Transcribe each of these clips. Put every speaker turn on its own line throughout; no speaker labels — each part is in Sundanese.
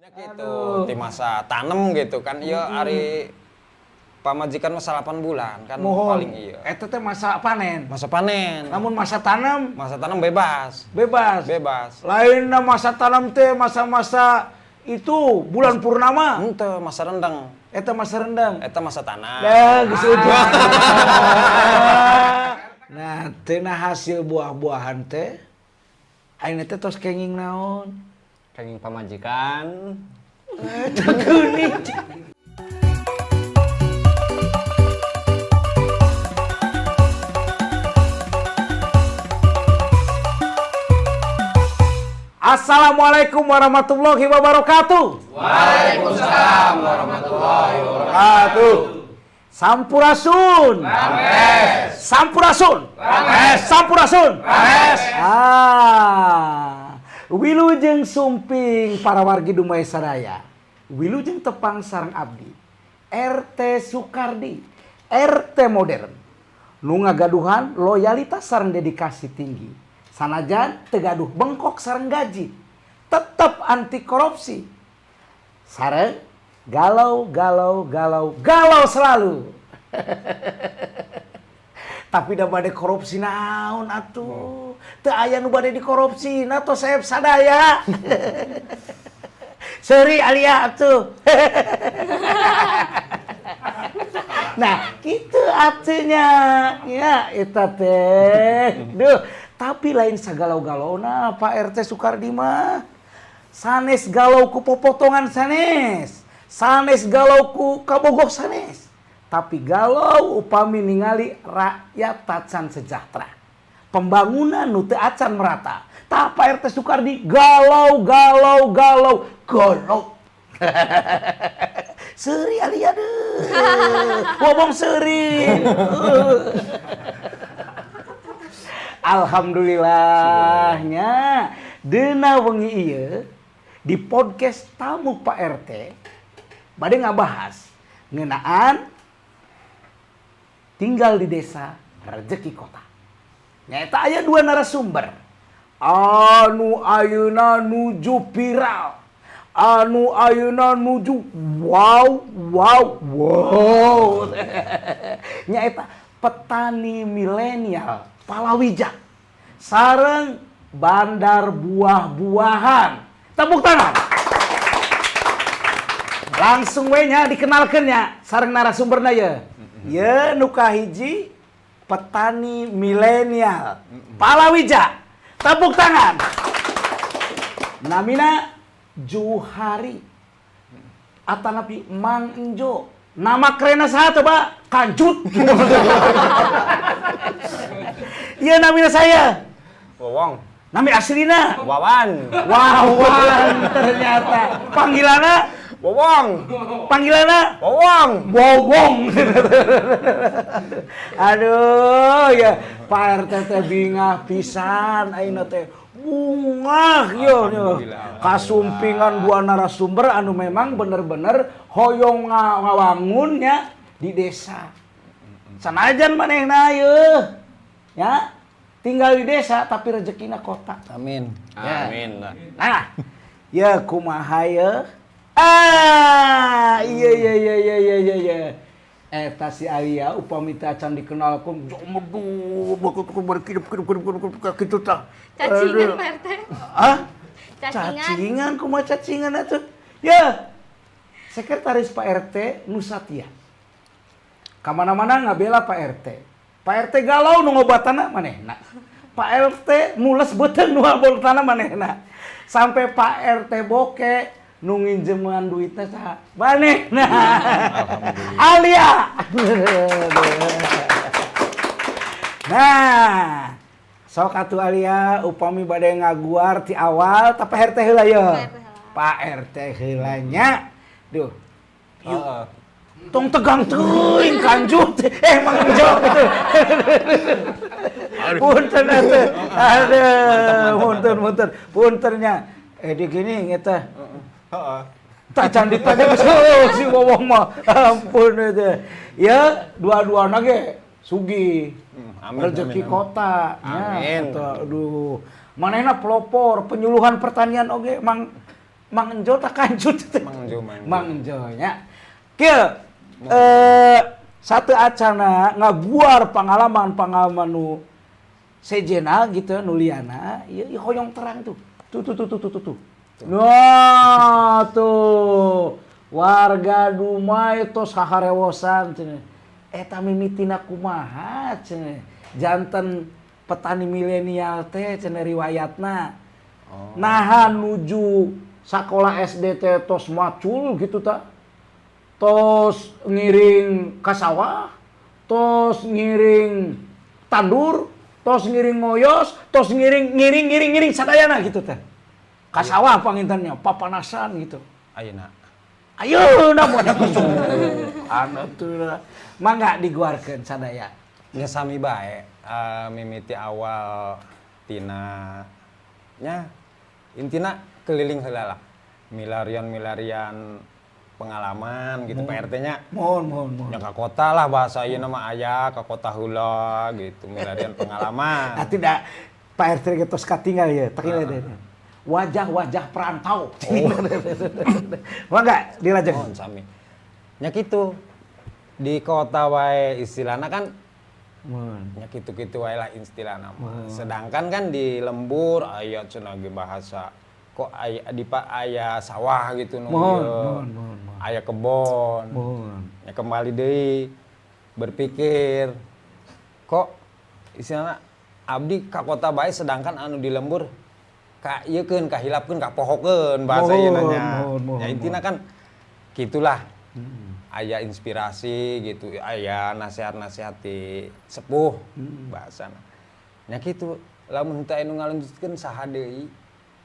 Gitu, di masa tanam gitu kan, iya ari pamajikan masa 8 bulan kan.
Mohon.
Paling iya.
Eta teh masa panen.
Masa panen.
Namun masa tanam
Masa tanam bebas.
Bebas.
Bebas.
Lainna masa tanam teh masa-masa itu bulan purnama.
Ente masa rendang.
Eta masa rendang.
Eta masa tanam.
Dah geus ujung. Nah, tina hasil buah-buahan teh ayeuna teh tos kenging naon?
Kenging pamajikan.
Eta geuning. Assalamualaikum warahmatullahi wabarakatuh.
Waalaikumsalam warahmatullahi wabarakatuh.
Sampurasun. Sampurasun. Sampurasun. Ah. Wilujeng sumping para wargi Dumai Saraya. Wilujeng tepang sareng abdi. RT Sukardi, RT modern. Nu ngagaduhan loyalitas sareng dedikasi tinggi. Sanajan teu gaduh bengkok sareng gaji. Tetep anti korupsi. Sareng galau galau galau galau selalu. Tapi da bade korupsi naon atuh? Teu aya nu bade dikorupsi, na tos seep sadaya. Seuri Alia atuh. Nah, gitu atunya. Ya, eta teh. Duh, tapi lain sagalau-galauna Pak RT Sukardi mah. Sanes galau ku popotongan sanes. Sanes galau ku kabogoh sanes. Tapi galau upami ningali rakyat tacan sejahtera. Pembangunan nu teu acan merata. Tah, Pak RT Sukardi galau galau galau galau. Seuri Alia deuh. Ngomong seuri. Alhamdulillahnya dina wengi ieu di podcast Tamu Pak RT bade ngabahas ngeunaan tinggal di desa rezeki kota. Nyaeta aya dua narasumber anu ayeuna nuju viral, anu ayeuna nuju wow wow wow, nyaeta petani milenial palawija sareng bandar buah-buahan. Tepuk tangan. Langsung we nya dikenalkeun nya sareng narasumberna ye. Ye nu kahiji petani milenial palawija. Tepuk tangan. Namina Juhari atanapi Mang Enjo. Nama kerenna saha coba? Kanjut. Iya, namina saya.
Wowong.
Nami aslina.
Wawan.
Wawan ternyata. Panggilanna?
Wowong.
Panggilanna?
Wowong.
Wowong. Aduh ya, Pak RT teh bingah pisan ayeuna teh. Bungah yo yo. Kasumpingan dua narasumber anu memang bener-bener hoyong ngawangunnya di desa. Sanajan manehna yeuh. Ya, tinggal di desa tapi rezekina kota.
Amin.
Ya.
Amin lah.
Nah, ya kumaha ye? Ah, iya iya iya iya iya iya iya. Eta si Alia upami teh acan dikenalkeun jomedu berkidep kidep kidep kidep kitu tah.
Cacingan,
Aduh.
Pak RT.
Ah?
Cacingan.
Cacingan, kumaha cacingan atuh? Ya. Sekretaris Pak RT Nusatia. Kamana-mana ngabela Pak RT. Pak RT galau nu ngobatana manehna. Pak RT mules beuteung nu ngobatana manehna. Sampai Pak RT boke nu nginjeman duitnya saha? Manehna. Alia. Nah, sok atuh Alia upami bade ngaguar ti awal tapi RT heula ye.
Pak RT heula.
Pak RT heula nya. Duh,
Heeh.
tong tegang teuing kanjut. Eh, Mang Enjo gitu. Punten atuh. Aduh, punten punten. Puntennya. Eh, di gini eta.
Heeh.
Tak can ditanya geus heuh, si Wowong mah. Ampun itu. Ya, dua-duana ge sugih.
Amin,
Rezeki
amin, amin.
kota. Ya,
Amin.
eta, aduh. Manehna pelopor penyuluhan pertanian oge Mang Mang Enjo tak kancut.
Mang Enjo, Mang Enjo.
Mang Enjo nya. Kieu satu acana ngaguar pengalaman-pengalaman nu sejena gitu, nu liana, ieu ieu hoyong terang tuh. Tuh tuh tuh tuh tuh tuh. Tuh. Nah, tuh. Warga Dumai tos haharewosan cenah. Eta mimitina kumaha cenah? Janten petani milenial teh cenah riwayatna.
Oh.
Naha nuju sakola SD teh tos macul gitu ta. Tos ngiring ka sawah, tos ngiring tandur, tos ngiring ngoyos, tos ngiring ngiring ngiring ngiring sadayana gitu teh. Ka sawah pangintennya papanasan gitu.
Ayeuna.
Ayo na mun anu tuh lah. Mangga diguarkeun sadaya.
Nya sami bae, mimiti awal tina nya intina keliling heula lah. Milarian-milarian pengalaman gitu Pak RT nya.
Mohon mohon mohon.
Nya ka kota lah, bahasa ieu mah aya ka kota heula gitu, milarian pengalaman.
Nah, tidak Pak RT ge tos katinggal ya, tinggal deh. Wajah-wajah perantau. Oh. Mangga dilajeng.
Oh, sami. Nya kitu. Di kota wae istilahna kan
Mohon.
nya kitu-kitu wae lah istilahna mah. Sedangkan kan di lembur aya cenah ge bahasa kok aya di pak aya sawah gitu nu
Mohon,
ieu.
mohon, mohon, mohon.
Aya kebon.
Mohon.
Ya kembali deui berpikir kok istilahna abdi ka kota bae, sedangkan anu di lembur ka ieukeun, kahilapkeun, kapohokeun bahasa ieu
Mohon,
nya.
mohon, mohon,
Ya intina kan gitulah. Aya inspirasi gitu, aya nasihat-nasihat ti sepuh bahasana. Nya kitu, lamun teu anu ngalanjutkeun saha deui?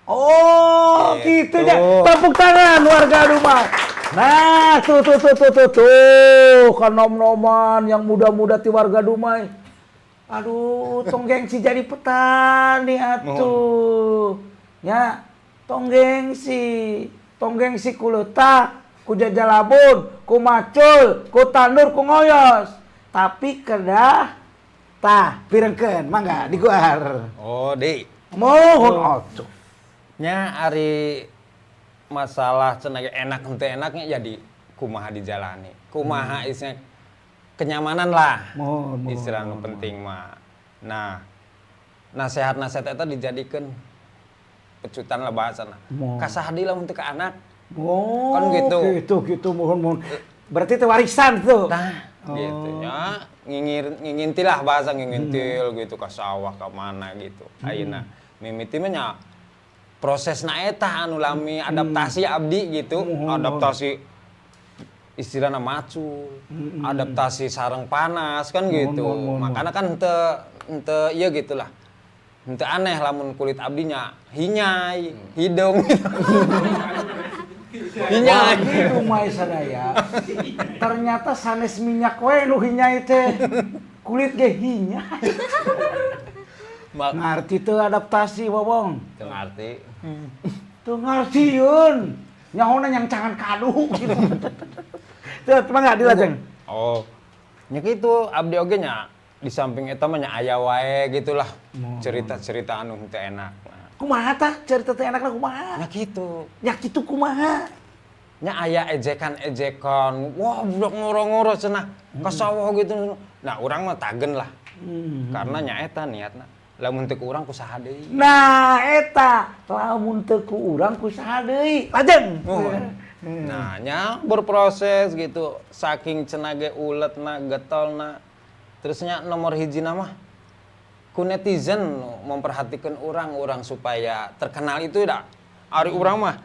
Oh, gitu
Gitu.
ya. Tepuk tangan warga rumah. Nah, tuh tuh tuh tuh tuh tuh, kanom-noman yang muda-muda ti warga Dumai. Aduh, tong gengsi jadi petani atuh. Ya, tong gengsi. Tong gengsi ku leutak, ku jajalabun, ku macul, ku tandur, ku ngoyos. Tapi kedah tah pirengkeun, mangga diguar.
Oh, deui.
Mohon atuh.
Nya ari masalah cenah ge enak henteu enaknya jadi kumaha dijalani. Kumaha istilahnya kenyamanan lah.
Mohon, mohon,
Istilah nu penting mah. Nah, nasihat-nasihat eta dijadikeun pecutan lah bahasana.
Mohon.
Ka saha deui lamun teu ka anak.
Oh,
Kan gitu.
Gitu, gitu, mohon, mohon. Berarti itu warisan tuh.
Nah, gitu nya ngingir ngingintil lah, bahasa ngingintil gitu ke sawah ke mana gitu. Ayeuna mimiti mah nya prosesna eta anu lami adaptasi abdi gitu, adaptasi istilahna macul, adaptasi sareng panas kan gitu.
Mohon, mohon.
Makanya kan henteu henteu ieu gitulah. Henteu aneh lamun kulit abdinya hinyai, hidung gitu. Hinyai.
Wargi Dumai sadaya. Ternyata sanes minyak we nu hinyai teh. Kulit ge hinyai. Ngarti teu adaptasi, Wowong?
Teu ngarti.
Teu ngarti yeun. Nyahona yang cangan kadu gitu. Tuh, mangga dilajeng.
Oh. Nya kitu abdi oge nya di samping eta mah nya aya wae gitulah cerita-cerita anu henteu enak. Nah,
Kumaha tah cerita teh enakna kumaha?
nya kitu.
Nya kitu kumaha?
Nya aya ejekan-ejekan, wah budak ngoro-ngoro cenah ka sawah gitu. Nah, urang mah tagen lah. Karena nya eta niatna. Lamun teu ku urang ku saha deui?
Nah, eta lamun teu ku urang ku saha deui? Lajeng.
Mohon. Nah, nya berproses gitu. Saking cenah ge uletna, getolna. Terusnya nomor hiji mah ku netizen nu memperhatikan orang-orang supaya terkenal itu dah. Ari urang mah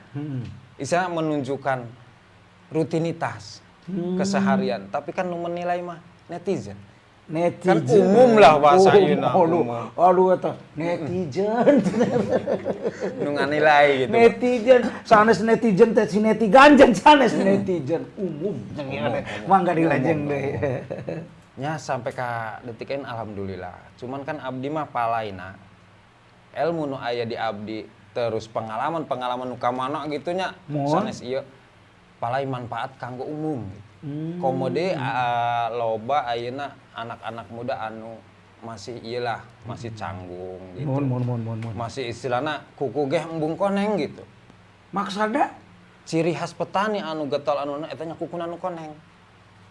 bisa menunjukkan rutinitas keseharian, tapi kan nu menilai mah netizen.
Netizen.
Kan umum lah bahasa
Umum.
ayeuna,
Aduh,
umum.
aduh eta netizen.
Nu nganilai gitu.
Netizen, sanes netizen teh si netizen, sanes netizen umum. Mangga dilajeng deui.
Nya sampai ka detik ini alhamdulillah. Cuman kan abdi mah palaina. Ilmu nu aya di abdi terus pengalaman-pengalaman nu ka mana gitu nya
Mohon.
sanes ieu palai manfaat kanggo umum gitu. Komo deui loba ayeuna anak-anak muda anu masih ieu lah, masih canggung gitu.
Mohon, mohon, mohon, mohon, mohon.
Masih istilahna kuku geh embung koneng gitu.
Maksudna?
Ciri khas petani anu getol anu eta nya kukuna nu koneng.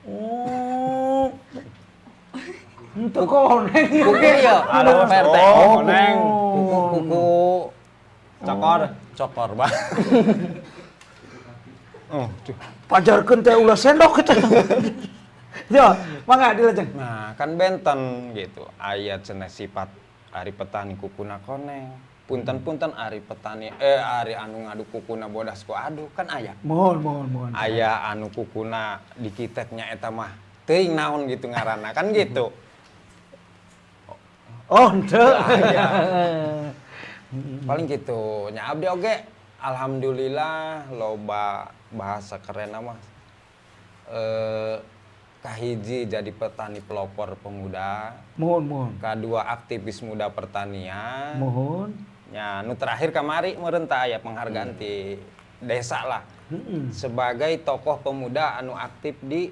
Oh. Untuk koneng.
Kuku ieu,
Halus.
Pak RT.
Oh, koneng.
Kuku kuku
Cokor.
Cokor, Bang. Oh, duh.
Pajarkeun teh ulah sendok kita. Yo, mangga dilajeng.
Nah, kan benten gitu. Aya cenah sifat ari petani kukuna koneng. Punten-punten ari petani ari anu ngadu kukuna bodas ku adu kan aya.
Mohon, mohon, mohon.
Aya anu kukuna dikiteknya eta mah teuing naon gitu ngaranna kan gitu.
Oh, henteu.
Aya. Paling gitu. Nya abdi oge alhamdulillah loba bahasa keren mah. Kahiji jadi petani pelopor pemuda,
Mohon, mohon.
kedua aktivis muda pertanian.
Mohon.
Ya, nu terakhir kamari meureun tah aya penghargaan ti desa lah. Sebagai tokoh pemuda anu aktif di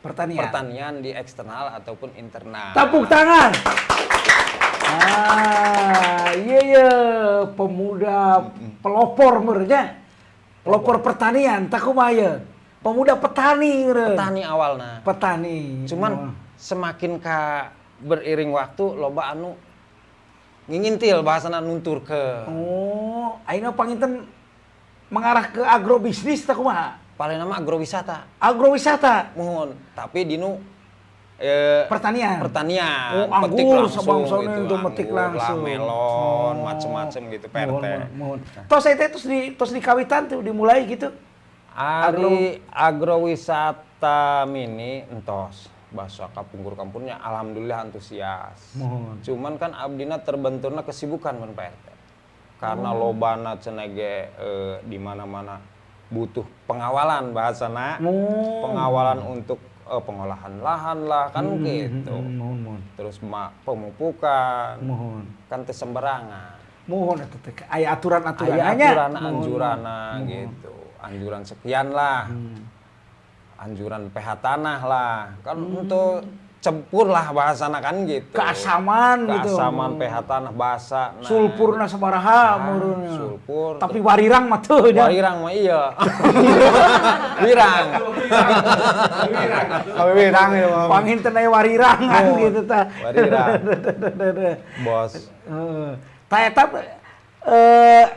Pertanian.
Pertanian di eksternal ataupun internal.
Tepuk tangan. Ah, iya, pemuda pelopor meureun. Pelopor pertanian, tak kumaha ye? Pemuda petani meureun.
Petani awalna.
Petani.
Cuman semakin ka beriring waktu loba anu ngingintil bahasana nuntur ke
Oh, ayeuna panginten mengarah ke agrobisnis tak kumaha?
Paling nama agrowisata.
Agrowisata.
Mohon, tapi dinu
Pertanian.
Pertanian.
Oh,
Petik
anggur
langsung
sabangsana
gitu,
itu metik
anggur lah,
langsung.
melon,
Oh.
macem-macem gitu, Pak
Mohon,
RT.
mohon, mohon. Tos saya teh tos di kawitan tuh dimulai gitu.
Ari agrowisata mini entos bahasa kapungkur kampungnya alhamdulillah antusias.
Mohon.
Cuman kan abdina terbenturna kesibukan mun Pak RT. Karena lobana cenah ge di mana-mana butuh pengawalan bahasana.
Oh.
Pengawalan untuk pengolahan lahan lah kan gitu.
Mohon, mohon.
Terus pemupukan.
Mohon.
Kan teu sembarangan.
Mohon eta teh aya aturan-aturan.
Aya aturan anjurana gitu. Anjuran sekian lah. Anjuran pH tanah lah. Kan untuk cempur lah bahasana kan gitu.
Keasaman gitu.
Keasaman pH tanah basa. Nah,
Sulfurna sabaraha
Ah,
meureun.
sulfur.
Tapi warirang mah teu nya.
Warirang mah iya. Wirang.
Kami wirang ya, Mam.
Panginten aya warirangan
Oh,
gitu tah.
warirang. Bos.
Heeh. Tah eta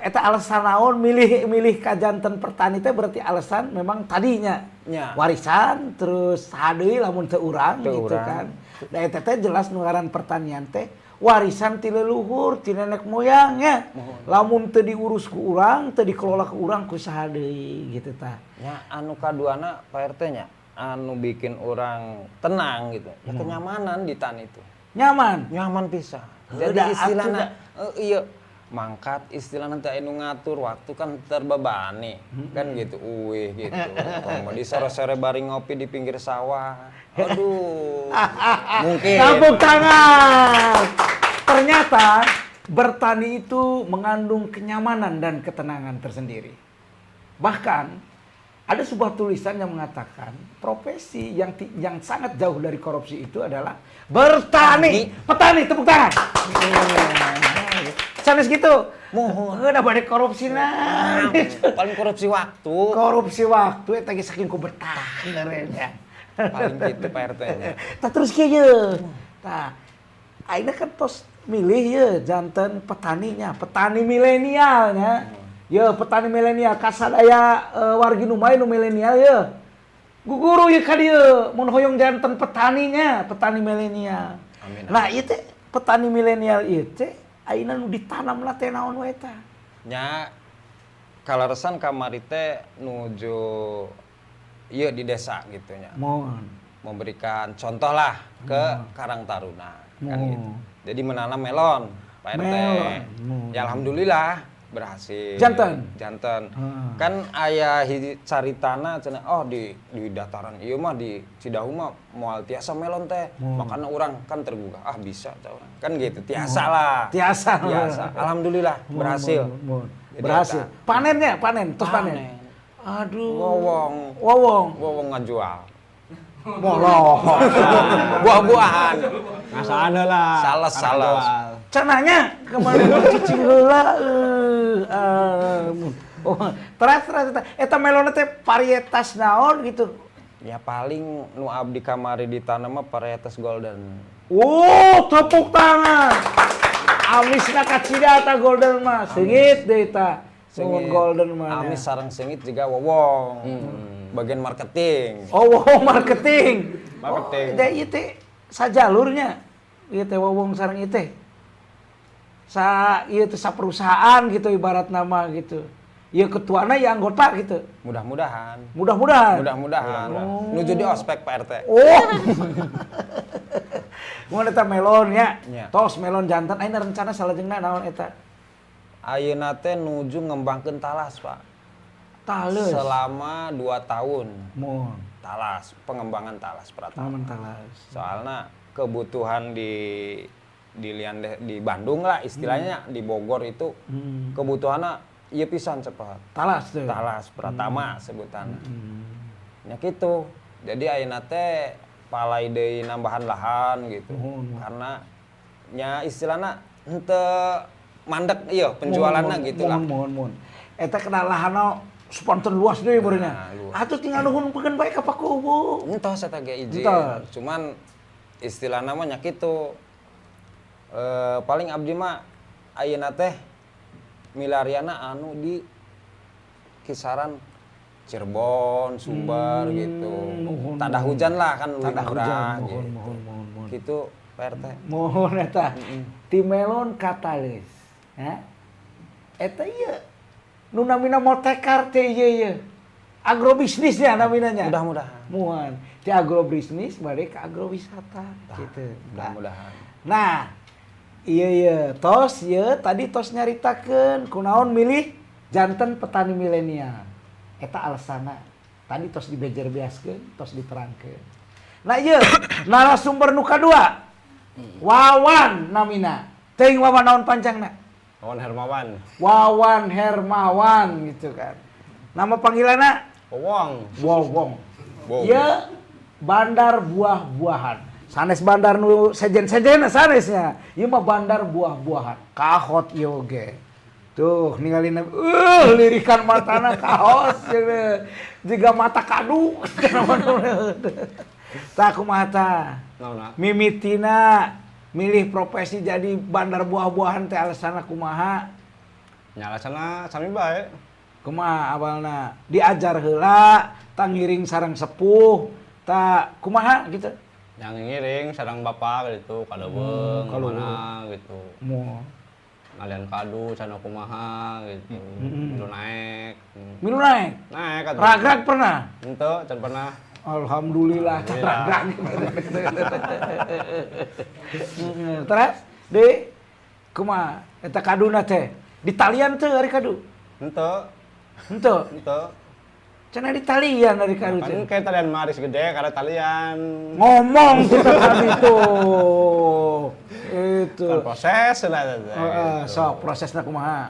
eta alasan naon milih milih kajanten pertani teh, berarti alasan memang tadinya
Nya.
Warisan terus hadeui lamun teu urang
Teu
gitu
urang.
Kan. Da eta teh jelas nu ngaran pertanian teh warisan ti leluhur, ti nenek moyang nya. Lamun teu diurus ku urang, teu dikelola ku urang, ku saha deui gitu tah.
Ya anu kaduana Pak RT nya anu bikin orang tenang gitu. Ya, kenyamanan di tani itu.
Nyaman.
Nyaman pisan.
Heuh,
Jadi
da,
istilahna
atuh
iya mangkat istilahnya teh anu ngatur waktu kan terbebani kan gitu, uwih gitu. Kalau di sore-sore bari ngopi di pinggir sawah. Aduh. Mungkin.
Tepuk tangan. Ternyata bertani itu mengandung kenyamanan dan ketenangan tersendiri. Bahkan ada sebuah tulisan yang mengatakan profesi yang sangat jauh dari korupsi itu adalah bertani. Petani, tepuk tangan. Sanes gitu.
Mohon.
Udah balik korupsi nah.
Paling korupsi waktu.
Korupsi waktu eta ge saking ku betah ya.
Paling gitu Pak RT nya.
Tah terus kieu ye. Tah ayeuna kan tos milih ye janten petaninya, petani milenialnya. Ye petani milenial kasadaya wargi nu main nu milenial ye. Guguru ye ka dieu mun hoyong janten petaninya, petani milenial.
Amin,
Nah, ieu teh petani milenial ieu teh ayeuna nu ditanam lah teh naon wae tah?
Nya kaleresan kamari teh nuju ieu di desa gitu nya.
Mohon.
Memberikan contoh lah ke Karang Taruna kan
Hmm.
gitu. Jadi menanam melon Pak RT.
Melon. Hmm.
Ya alhamdulillah berhasil.
Janten?
Janten.
Hmm.
Kan aya hiji caritana cenah, oh di dataran ieu mah di Cidahu mah moal tiasa melon teh.
Hmm.
Makanya orang kan tergugah, ah bisa cah urang. Kan gitu, tiasa lah.
Tiasa.
Tiasa. Alhamdulillah berhasil.
Mohon, mohon.
Jadi
Berhasil.
eta.
Panennya, panen, terus panen.
Panen.
Aduh.
Wowong.
Wowong.
Wowong ngajual.
Moloh.
Buah-buahan.
Ngasaan heula.
Sales, sales.
Cenahnya kemana cicing heula. Oh, terus terus eta, eta melon teh varietas naon gitu?
Ya, paling nu abdi kamari ditanam mah varietas golden.
Oh, tepuk tangan. Amisna kacida eta golden mah. Seungit deui ta. Nuhun golden mah.
Amis sareng seungit juga Wowong. Bagian marketing.
Oh, wow, marketing.
Marketing.
Oh, da ieu teh sajalurnya. Ieu teh Wowong sareng ieu teh. Sa ieu teh sa perusahaan gitu ibarat nama gitu. Ieu ketuana ya anggota gitu.
Mudah-mudahan.
Mudah-mudahan.
Mudah-mudahan. Nuju di ospek, Pak RT.
Oh. Mun eta melon nya.
Nya.
Tos melon jantan ayeuna rencana salajengna naon eta?
Ayeuna teh nuju ngembangkeun talas, Pak.
Tales.
Selama 2 tahun.
Mun.
Talas, pengembangan talas pratama.
Taman talas.
Soalnya kebutuhan di di Bandung lah istilahnya, di Bogor itu kebutuhannya iya pisan cepat.
Talas tuh.
Talas pratama sebutannya. Ya gitu. Jadi ayeuna teh palai deui nambahan lahan gitu.
Muhun.
Karena nya istilahnya henteu mandek iya penjualannya
Muhun,
gitu lah.
Muhun, muhun, muhun. Eta kena lahanna spontan luas deui barunya.
Nah, luas.
Atuh tinggal nuhun pekeun bae ka Pakubu.
Entos eta ge izin.
Entos.
Cuman istilah namanya gitu. Paling abdi mah ayeuna teh milariana anu di kisaran Cirebon, Sumber gitu.
Muhun,
Tadah hujan lah kan lebih
Tadah
murah
hujan,
gitu.
muhun, muhun, muhun, muhun.
Gitu, Pak RT.
Muhun eta. Ti melon ka tales. Ha? Eta ieu. Nu namina motekar teh ieu ieu. Agrobisnisnya namina nya.
Mudah-mudahan.
Muhun. Ti agrobisnis balik ke agrowisata gitu.
Mudah-mudahan.
Nah, iya iya, tos iya tadi tos nyaritakeun kunaon milih janten petani milenial. Eta alasana. Tadi tos dibejer beaskeun, tos diterangkeun. Nah iya, narasumber nu kadua. Wawan namina. Teuing Wawan naon panjangna?
Wawan Hermawan.
Wawan Hermawan gitu kan. Nama panggilanna?
Wowong.
Wowong.
Wowong.
Ya, bandar buah-buahan. Sanes bandar nu sejen-sejen sanesnya. Ieu mah bandar buah-buahan. Kahot ieu ge. Tuh, ningalin lirikan matana kahos cenah. Jiga mata kadu. Tah kumaha tah?
Naon?
Mimitina milih profesi jadi bandar buah-buahan teh alasanna kumaha?
Nya alasanna sami bae.
Kumaha awalna? Diajar heula, tah ngiring sareng sepuh, tah kumaha gitu?
Yang ngiring sareng bapak gitu, ka leuweung,
Ka leuweung.
mana gitu.
Mo.
Ngalian kadu sana kumaha gitu. Milu naik.
Milu naik.
Naik atuh.
Ragrag pernah?
Henteu, can pernah.
Alhamdulillah, can
Alhamdulillah.
ragrag. Terus, deui kumaha? Eta kaduna teh. Di talian teu ari kadu?
Henteu,
Henteu.
henteu.
Cenah di talian ari kadu teh.
Kan kayak talian maris gede karena talian.
Ngomong kita tadi tuh. Itu.
Kan proses lah teh,
Heeh,
gitu.
sok prosesna kumaha?